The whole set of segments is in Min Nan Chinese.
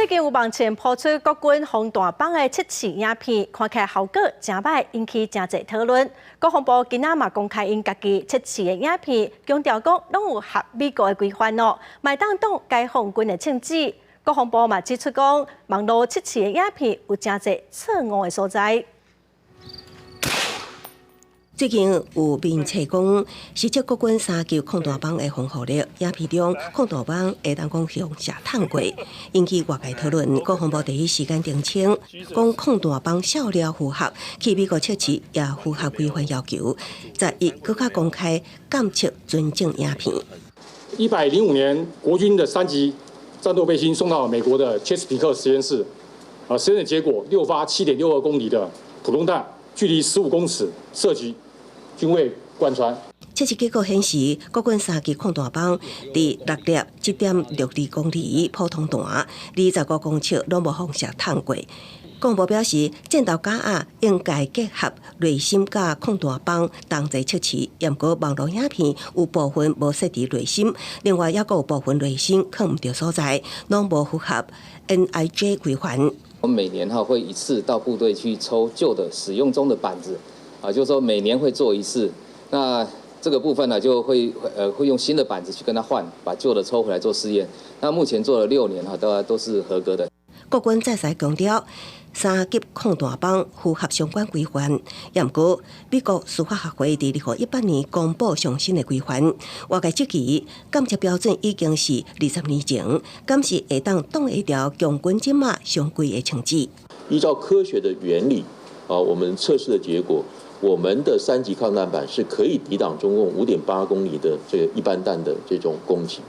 最近有網站拋出國軍防彈板的測試影片，看起來效果誠䆀，引起誠濟討論。國防部今仔嘛公開𪜶家己測試的影片，強調講攏有合美國的規範哦，嘛會當擋解放軍的槍子。國防部嘛指出講，網路測試的影片有誠濟錯誤的所在。最近有面冊講，實測國軍三級抗彈板的防護力，影片中抗彈板會當講予射探過，引起外界討論。國防部第一時間澄清，講抗彈板效料符合，去美國測試也符合規範要求。11閣較公開鑑測存證影片。 105年，國軍的三級戰鬥背心送到美國的切斯皮克實驗室，啊，實驗的結果，6發7.62公里的普通彈，距離15公尺射擊，均未貫穿。測試結果顯示，國軍三級抗彈板佇6粒7.62公里普通彈，25公尺攏無予射探過。國防部表示，戰鬥夾仔應該結合濾芯佮抗彈板同齊測試，毋過網路影片有部分無設置濾芯，另外抑閣有部分濾芯囥毋著所在，攏無符合 NIJ 規範。我們每年哈會一次到部隊去抽舊的使用中的板子。啊，就是說每年會做一次，那這個部分呢，就會用新的板子去跟他換，把舊的抽回來做試驗。那目前做了6年哈，都是合格的。國軍再三強調，三級抗彈板符合相關規範。毋過，美國司法學會佇2018年公布上新的規範，外界質疑鑑測標準已經是20年前，敢是會當擋會牢共軍這馬上貴的槍支？依照科學的原理，啊，我們測試的結果，我們的三級抗彈板是可以抵擋中共5.8公里的這個一般彈的這種攻擊。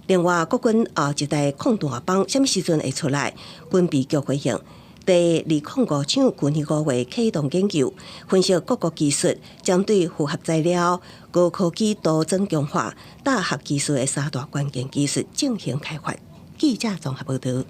另外，國軍後一代抗彈板啥物時陣會出來？軍備局回應，佇2005廠舊年5月啟動研究，分析各國技術，針對複合材料、高科技塗裝強化、大學技術的三大關鍵技術進行開發。記者綜合報導。